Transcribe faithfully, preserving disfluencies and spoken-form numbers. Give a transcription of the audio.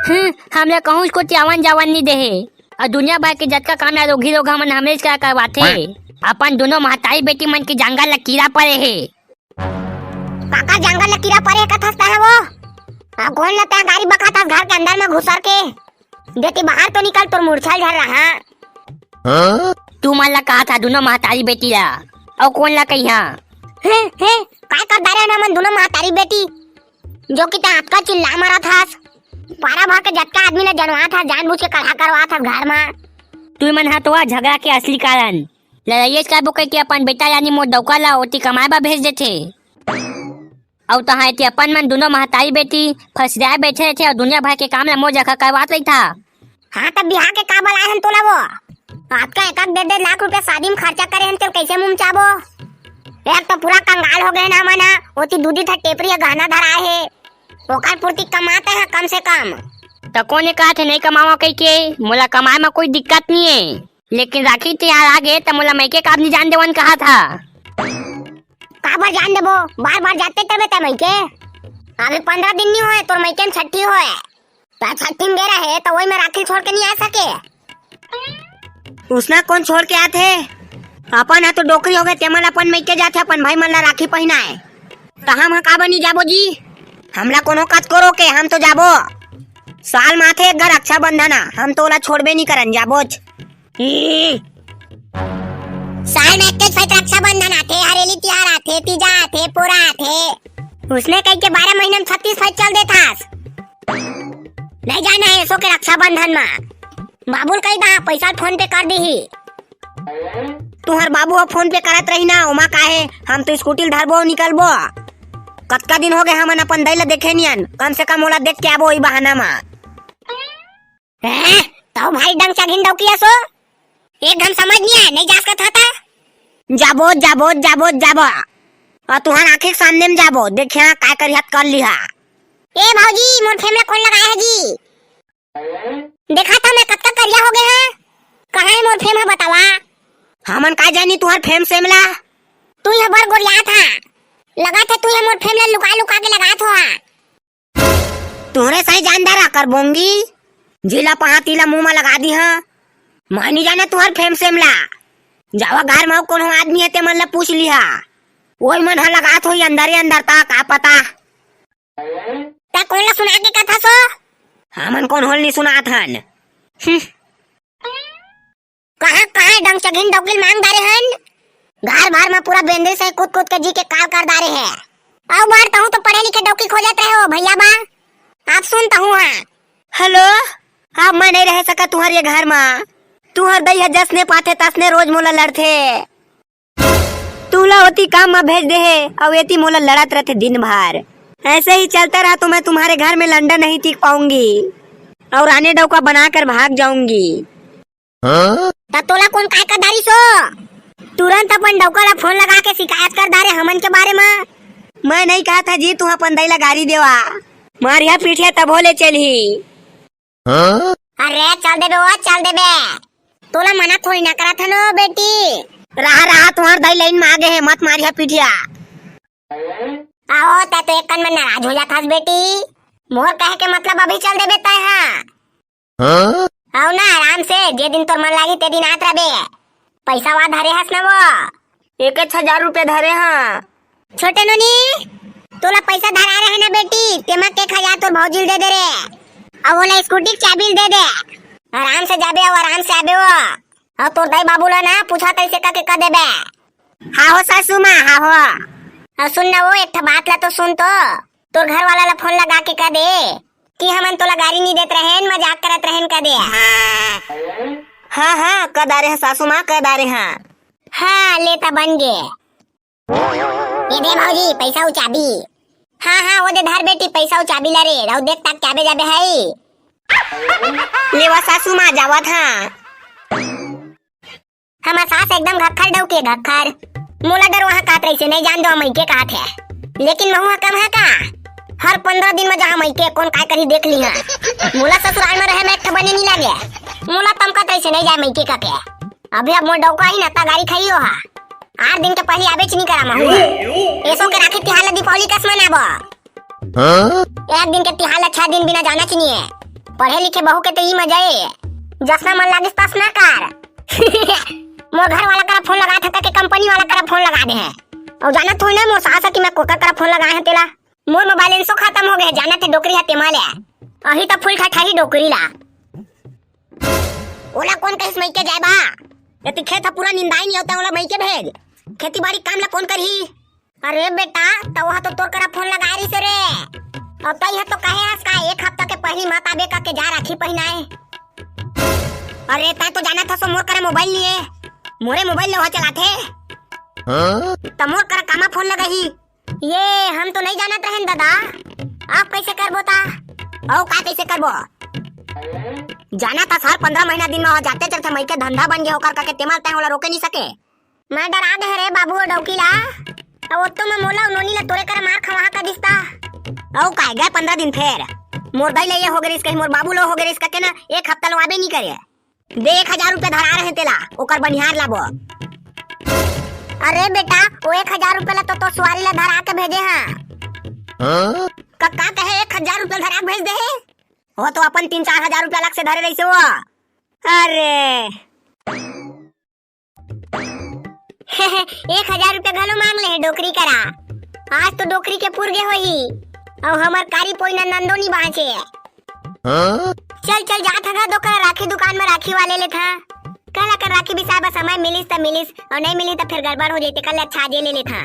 हम्म, हमला कहूँ कोती आवन जावन नइ देहे। अउ दुनिया भर के जतका काम ला रोगही रोगहा मन हमरेच करा करवाथे। अपन दूनों महतारी बेटी मन के जांगर ला कीरा परे हे। काकर जांगर ला कीरा परे हे कथस तैं वो? अउ कोन ला तैं गारी बकाथस घर के अंदर म घुसर के? देती बाहर तो निकल, तोर मुरछा झर रहा। तुमन ला कहाथंव दूनों महतारी बेटी ला, अउ कोन ला कहिहां? हे, हे, काय कर डारे हन हमन दूनों महतारी बेटी? जो कि तैं अतका चिल्ला मरत हस, पारा भर के जतका आदमी ला जनवाथस, जानबूझ के कलहा करवाथस घर म। तुमन ह तो झगरा के असली कारण। लड़ाई करबो कहिके अपन बेटा यानी मोर डौका ला ओती कमाए बर भेज देथे। अउ तहां एती अपन मन दूनों महतारी बेटी फसराए बइठे रहिथव अउ दुनिया भर के काम ला मोर जघा करवात रहिथव। हां, त बिहाव के काबर लाए हन तोला वो? अतका एक एक डेढ़ डेढ़ लाख रुपया शादी म खर्चा करे हन, तेला कइसे मुंह म चाबो? एक तो पूरा कंगाल हो गे हन हमन ह, ओती दू दू ठा टेपरी ह गहना धराए हे, ओकर पूर्ति कमात हस कम से कम। त कोन ए कहत हे नइ कमावंव कहिके? मोला कमाए म कोई दिक्कत नइ हे, लेकिन राखी तिहार आगे त मोला मइके काबर नइ जान देवंव कहत हंव। काबर जान देबो? बार बार जाते तबे तैं मइके। अभी पंद्रह दिन नइ होय तोर मइके म छट्ठी होय। तैं छट्ठी म गे रहे त ओही म राखी ल छोड़ के नइ आ सके। उसना कोन छोड़ के आथे? अपन ह तो डोकरी हो गे, तेमन अपन मइके जाथे अपन भाई मन ला राखी पहिनाए। त हम ह काबर नइ जाबो जी? हमला कोनो कतको रोके, हम तो जाबो। साल म आथे एक घांव रक्षाबंधन, हम तो ओला छोड़बे नइ करन, जाबोच। ई। साल म एकेच पइत रक्षाबंधन आथे, हरेली तिहार आथे, तीजा आथे, पोरा आथे। उसने कहिके बारह महीना म छत्तीस पइत चल देथस। नइ जाना हे एसो के रक्षाबंधन म। बाबू ल कहि दे, पइसा ल PhonePe कर दिही। तुंहर बाबू ह PhonePe करत रही ना, ओमा का हे, हम तो स्कूटी ल धरबो, निकलबो। कतका दिन हो गे हमन अपन दई ल देखे नइ अन, कम से कम ओला देख के आबो ई बहाना म। हैं? तहूं भारी डंग चघिन डौकी अस ओ। एक घांव समझ नइ आय, नइ जास कथस त? जाबो, जाबो, जाबो, जाबो। अउ तुंहर आंखी के सामने म जाबो, देखिहा काय करिहा त कर लिहा। ए भौजी, मोर frame ला कोन लगाए हे जी? देखत हंव मैं कतका करिया हो गे हंव। कहां हे मोर frame ह बतावा। हमन का जानी तुंहर frame सेम ला? तुंहर बड़ गोरियात हस। लगत हे तुंहर मोर frame ला लुका लुका के लगात हस। तुंहरे सही जानदार आकर बोंगी, जिला पहां तिला मुंह म लगा दिहा। मैं नइ जाने तुंहर frame सेम ला। जावा घर म अउ कोनो आदमी हे तेमन ला पूछ लिहा। ओही मन ह लगात होही अंदरे अंदर त का पता। त कोन ला सुना के कथस ओ? हमन कोनो ल नइ सुनात हन। हम्म। कहां, कहां डंग चघिन डौकी ल मांग डारे हन? घर भर म पूरा बेंदरी सही कूद कूद के जी के काल कर डारे हे। अउ बार तहूं तो पढ़े लिखे डौकी खोजत रहे हो भइया बा। अब सुन तहूं हां। Hello, अब मैं नइ रह सकत तुंहर ये घर म। तुंहर दई ह जसने पाथे तसने रोज मोला लड़थे। तुला ओती काम म भेज दे हे, अउ एती मोला लड़त रथे दिन भर। ऐसे ही चलता रहा तो मैं तुम्हारे घर में लंडा नहीं टिक पाऊंगी और आने डौका बनाकर भाग जाऊंगी। त तोला कोन काय कर डारिस ओ? तुरंत अपन डौका ला फोन लगा के शिकायत कर डारे हमन के बारे म। मैं नइ कहत हंव जी, तुंहर अपन दई ला गारी देवा। मारिहा पीठिया तभो ले चलही। अरे चल देबे ओ, चल देबे। तोला मना थोड़ी ना करत हन ओ बेटी। रहा, रहा, तुंहर दई line म आ गे हे, मत मारिहा पीठिया। अहो, तैं तो एक कन म नाराज हो जात हस बेटी। मोर कहे के मतलब अभी चल देबे तैं हा। अउ ना आराम से, जे दिन तोर मन लागी ते दिन आत रहिबे। पइसा वा धरे हस ना वो? एकेच हजार रुपया धरे हंव। छोटे नोनी, तोला पइसा धराए रहे ना बेटी, तेमा के एक हजार तोर भौजी ल दे दे रे। अउ ओला स्कूटी के चाबी ल दे दे। आराम से जाबे अउ आराम से आबे वो। अउ तोर दाई बाबू ला ना पूछा तइसे कहिके कह देबे। हां हो सासू मां, हां हो। अउ सुन ना वो, एक ठा बात ला तो सुन तो। तोर घर वाला ला फोन लगा के कह दे कि हमन तोला गारी नइ देत रहेन, मजाक करत रहेन कह दे। हां, हां, कह डारे हंव सासू मां, कह डारे हंव। हां, ले त बन गे। ये दे भौजी, पइसा अउ चाबी। हां, हां, वो दे धर बेटी, पइसा अउ चाबी ला रे, अउ देख ताक के आबे जाबे हई। लेवा सासू मां, जावत हंव। हमर सास एकदम घक्खर डौकी, घक्खर। मोला डर वहां कहत रहिसे, नइ जान देवंव मइके कहत हे। लेकिन महूं ह कम हंव का? हर पंद्रह दिन म जाहूं मइके, कोन काय करही देख लिहा। मोला ससुराल म रहे म एक ठा बने नइ लागे। मोला तमकत रहिसे, नइ जाय मइके कहिके। अभी अब मोर डौका ही ना, त गारी खाही ओहा। आठ दिन के पहिली आबेच नइ करंव महूं। एसो के राखी तिहार ला दीपावली कस मनाबो। एक दिन के तिहार ला छह दिन बिना जाना च नइ हे। पढ़े लिखे बहू के तो ई मजा ए, जसना मन लागिस तसना कर। मोर घर वाला करा फोन लगा था के कंपनी वाला करा फोन लगा दे है। अउ जानत थोड़ी ना मोर सास ह कि मैं कोकर करा फोन लगाए हंव तेला। मोर म बैलेंसो खत्म हो गए, जानत हे डोकरी ह तेमा ले। अही त फुल ठठाही डोकरी ला। ओला कोन कहिस मइके जाए बा? यदि खेत ह पूरा निंदाई नहीं होता, ओला मइके भेज। खेती बाड़ी काम ला कोन करही? अरे बेटा, त वह तो तोर करा फोन लगाए रहिस रे। अउ तई ह तो कहे हस का एक हफ्ता के पहिली मत आबे का के जा राखी पहिनाए। अरे तैं तो जानत हस मोर करा मोबाइल नहीं है, मोरे मोबाइल ले वह चलाथे। हाँ? त मोर करा कामा फोन लगाही? ये हम तो नहीं जानत रहेन दादा, अब कैसे करबो ता? अउ का कैसे करबो? जानत हस हर पंद्रह महीना दिन में हो जाते चलते मइके धंधा बन गए होकर का के तेमा ल तैं ओला रोके नहीं सके। मैं डरा दे रे बाबू ओ डौकी ला। अब ओत्तो में मोला अउ नोनी ला तोरे करा मार खवा का दिसता। अउ काय गए पंद्रह दिन फेर? मोर दाई ले ये हो गए रिस कहीं मोर बाबू लो हो गए रिस का के ना एक हफ्ता लो आबे नहीं करे। दे एक हजार रुपया धरा रहे तेला, ओकर बनिहार लाबो। अरे बेटा, वो एक हजार रुपया ला तो, तो सुवारी ला धरा के भेजे हाँ। हाँ? का, का कहे एक हजार रुपया धरा के भेज दे है? वो तो अपन तीन चार हजार रुपया अलग से धरे रहिसे वो। अरे। एक हजार रुपया घलो मांग ले हे डोकरी करा। आज तो डोकरी के पुर गे होही। अउ हमर कारी पोई ना नंदो नी बांचे। हाँ? चल, चल, जात हगा दो कर राखी दुकान में राखी वाले ले था। कल अकर राखी बिसाए बर समय मिलिस त मिलिस, अउ नहीं मिलिस त फिर गड़बड़ हो जइते। कल अच्छा आज ये ले लेथा।